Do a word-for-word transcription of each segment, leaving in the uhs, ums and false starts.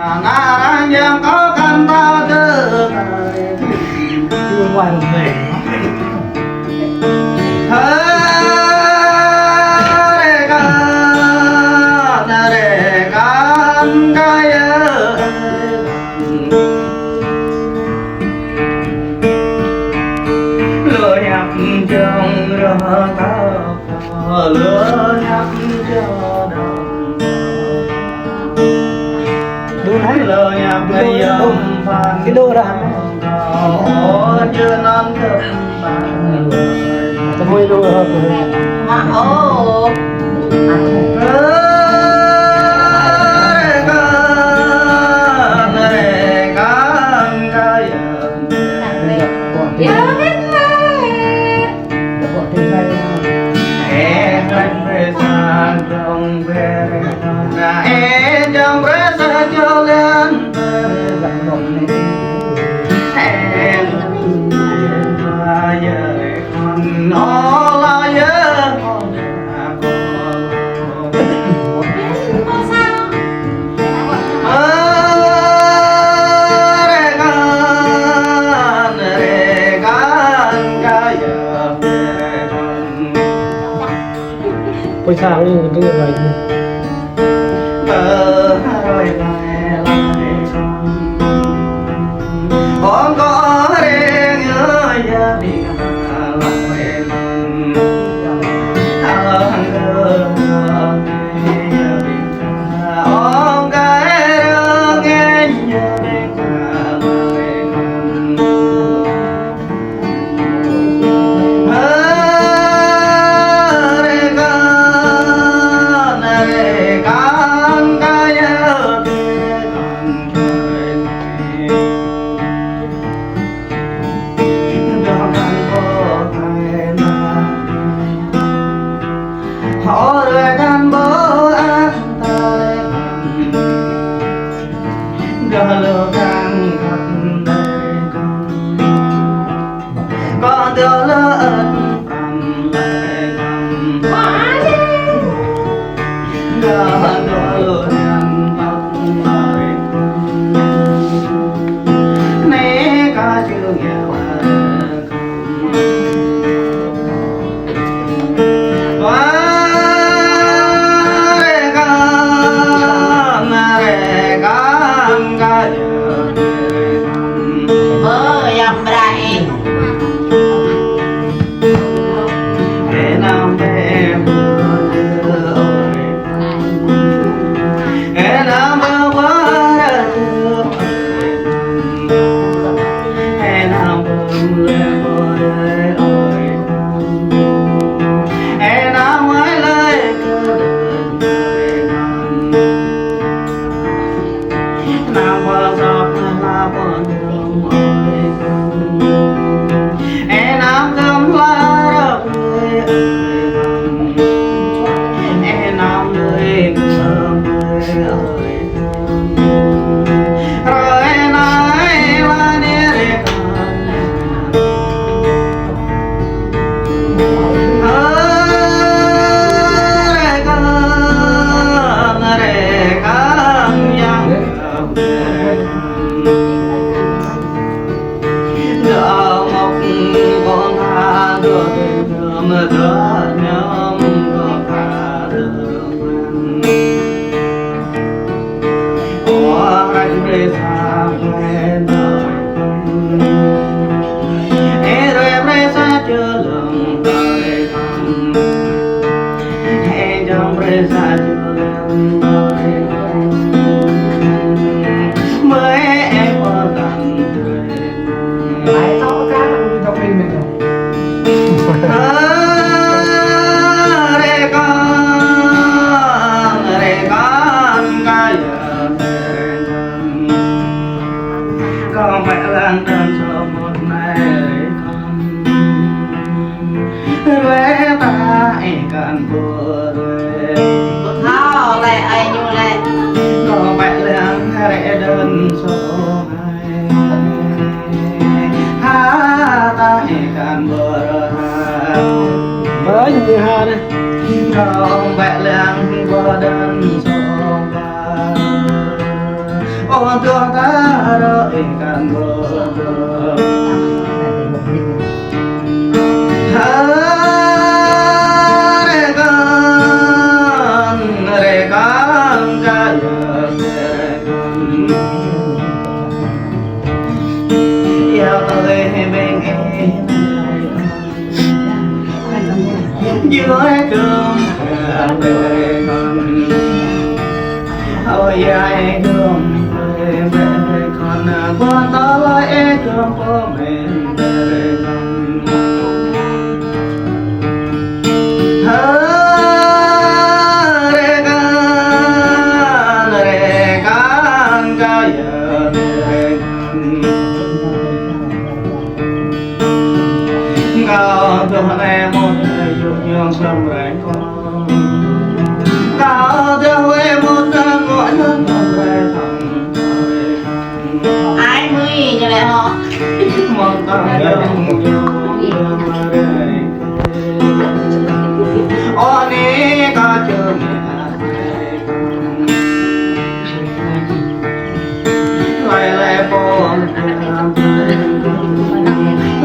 Arăng yang kâo kăn ta dơ̆ng. Rơkăn, rơkăn kâo yơh. Lơ hiăp jong rơkâo. Lơ hiăp jơdang. Đun hă? Lơ hiăp đun, đun. Yom pơphan. Cái đô đó hả? Ơ, jơnăn kơpăn. Tơmui đô hả? Mă ôh. Ơ, rơkăn, rơkăn kâo yơh. Yơh, hĭ lĕ. Pơi sang ni, ni, ni. Ơ, tuah ta rơ ih kăn bơ. Hơ, rê kăn, rê kăn kơ yơh, rê kăn. Yơh tơ lê hê bêng ê. Yua ê gơm, ơ, ê gơm. Ơ, yua ê gơm, ơ, ê gơm. Ơ, ƀu tơlơi ê gơm, ơ, ê gơm. Hơ, rê kăn, rê kăn kơ yơh, rê kăn. Kâo dŏ nai mŭt yŭ yŏng hlăm rai kâo. Kâo dŏ wai mŭt nai ngŏ yŏng hlăm rai thăng. Ai mui ñu lĕ hŏ. Mơ̆ng tơ̆ng yŏng yŏng hlăm rai kâo. Ơ nê kâo čơm. Lai lai pô,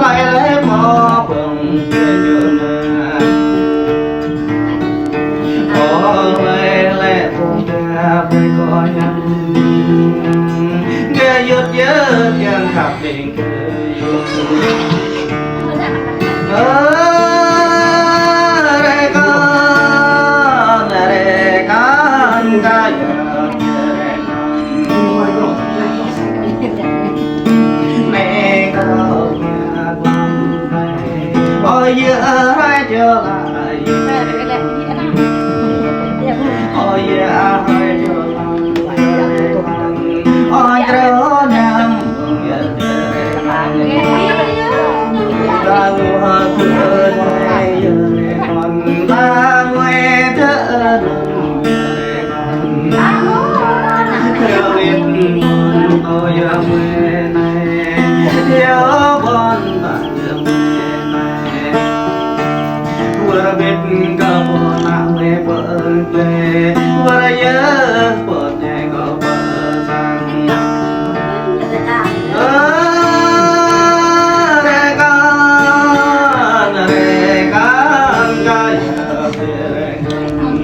lai lai pô, pơ̆ng pơyun na. Pô lai lai pô, pô pô kơ yang. Gơyut yơh yang khăp đing. Ơ, rê kăn, rê kăn kơ yơh, rê kăn. Mẹ kâo ngă ƀơ̆ng. Ơ, yơh, ơ, hai čô la. Ơ, yơh, ơ, hai čô la. Wơr bĭt kơ pô ană wai pơ glai, wơr yơh pô ñai kơ pơ sang. Ơ, rê kăn, rê kăn kơ yơh rê kăn.